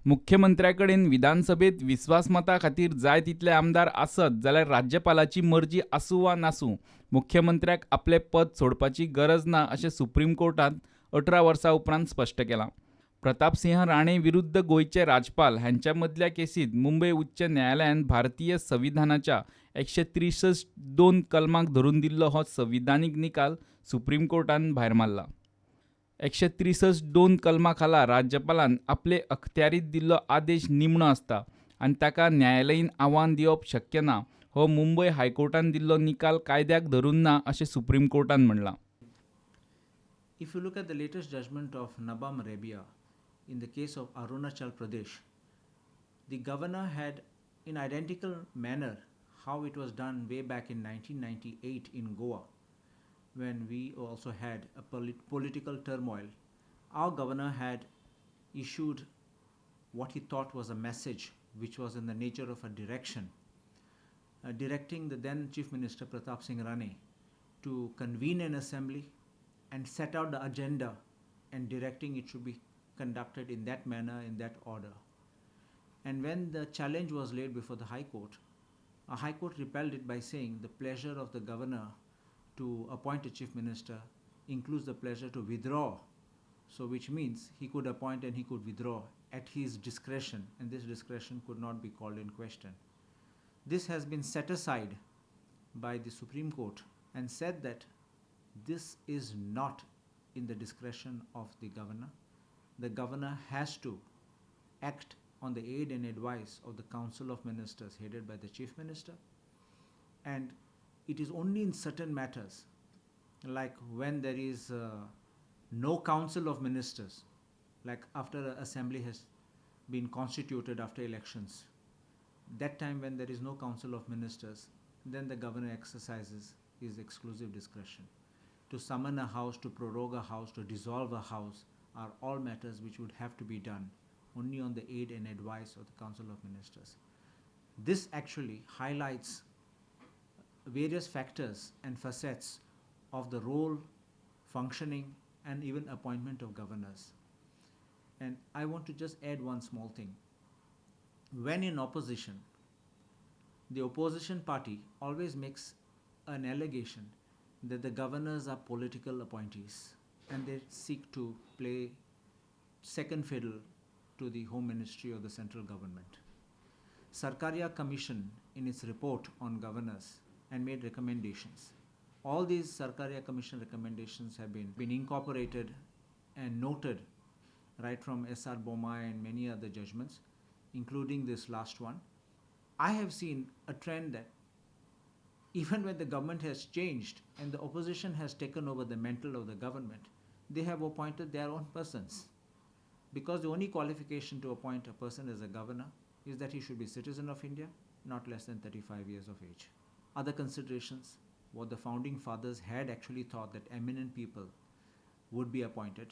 मुख्यमंत्र्या कडेन विधानसभेत विस्वासमता खातीर जाय तितले आमदार आसत जाल्यार राज्यपालाची मर्जी आसूं वा नासूं मुख्यमंत्र्याक आपलें पद सोडपाची गरज ना अशें सुप्रीम कोर्टान 18 वर्सां उपरांत स्पश्ट केलां. प्रतापसिंह राणे विरुद्ध गोंयचे राज्यपाल हांच्या मदल्या केसींत मुंबय उच्च न्यायालयान भारतीय संविधानाच्या 163(2) कलमाक धरून दिल्लो हो संविधानीक निकाल सुप्रीम कोर्टान भायर मारला. 163(2) कलमा खाला राज्यपालान आपले अखत्यारीत दिल्लो आदेश निमणो आसता आनी ताका न्यायालयीन आव्हान दिवप शक्य ना हो मुंबय हायकोर्टान दिल्लो निकाल कायद्याक धरून ना अशें सुप्रीम कोर्टान म्हणलां. If you look at the latest judgment of Nabam Rebia in the case of Arunachal Pradesh, the governor had, in identical manner how it was done way back in 1998 in Goa, when we also had a political turmoil, our governor had issued what he thought was a message which was in the nature of a direction, directing the then Chief Minister Pratap Singh Rane to convene an assembly and set out the agenda and directing it should be conducted in that manner, in that order. And when the challenge was laid before the High Court, a High Court repelled it by saying the pleasure of the governor to appoint a chief minister includes the pleasure to withdraw, so which means he could appoint and he could withdraw at his discretion, and this discretion could not be called in question. This has been set aside by the Supreme Court and said that this is not in the discretion of the governor. The governor has to act on the aid and advice of the Council of Ministers headed by the Chief Minister, and it is only in certain matters, like when there is no Council of Ministers, like after an assembly has been constituted after elections, that time when there is no Council of Ministers, then the governor exercises his exclusive discretion. To summon a house, to prorogue a house, to dissolve a house are all matters which would have to be done only on the aid and advice of the Council of Ministers. This actually highlights various factors and facets of the role, functioning, and even appointment of governors. And I want to just add one small thing. When in opposition, the opposition party always makes an allegation that the governors are political appointees and they seek to play second fiddle to the Home Ministry or the central government. Sarkaria Commission, in its report on governors, and made recommendations. All these Sarkaria Commission recommendations have been incorporated and noted right from S.R. Bommai and many other judgments, including this last one. I have seen a trend that even when the government has changed and the opposition has taken over the mantle of the government, they have appointed their own persons. Because the only qualification to appoint a person as a governor is that he should be citizen of India, not less than 35 years of age. Other considerations, what the founding fathers had actually thought that eminent people would be appointed,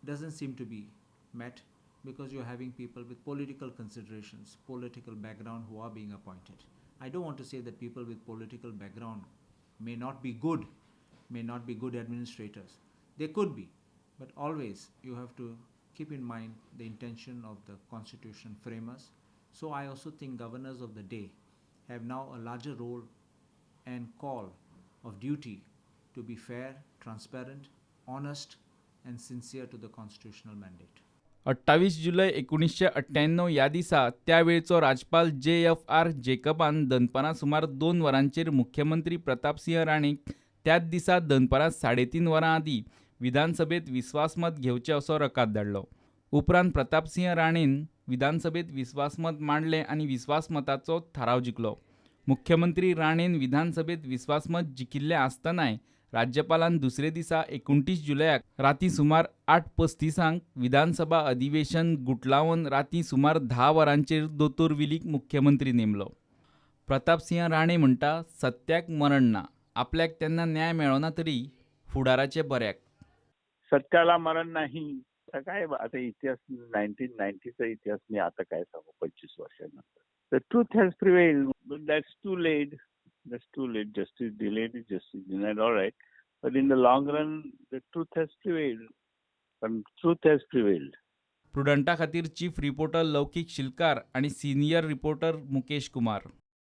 doesn't seem to be met because you're having people with political considerations, political background who are being appointed. I don't want to say that people with political background may not be good, may not be good administrators. They could be, but always you have to keep in mind the intention of the constitution framers. So I also think governors of the day have now a larger role and call of duty to be fair, transparent, honest, and sincere to the constitutional mandate. 28 जुलय 1998 ह्या दिसा त्या वेळचो राज्यपाल जे F R जेकबान दनपारां सुमार 2 वरांचेर मुख्यमंत्री प्रतापसिंह राणेक त्याच दिसा दनपारां 3:30 वरां आदीं विधानसभेत विस्वासमत घेवचें असो रकाद धाडलो. उपरांत प्रतापसिंह राणेन विधानसभेत विस्वासमत मांडलें आनी विस्वासमताचो थाराव जिखलो. मुख्यमंत्री राणेन विधानसभेत विस्वासमत जिखिल्लें आसतनाय राज्यपालान दुसरे दिसा 29 जुलयाक राती सुमार 8:35 विधानसभा अधिवेशन गुटलावन राती सुमार 10 वरांचेर दोतोर विलीक मुख्यमंत्री नेमलो. प्रतापसिंह राणे म्हणटा, सत्याक मरण ना, आपल्याक तेन्ना न्याय मेळना तरी फुडाराचे बऱ्याक. सत्याला मरण नाही. काय आता इतिहास 1990चा इतिहास मी आता काय सांगू 25 वर्षांनंतर. The truth has prevailed, but that's too late. That's too late. Justice delayed is justice denied, all right. But in the long run, the truth has prevailed. But truth has prevailed. प्रुडंटा खातीर chief reporter लौकीक शिलकार आनी senior reporter Mukesh Kumar.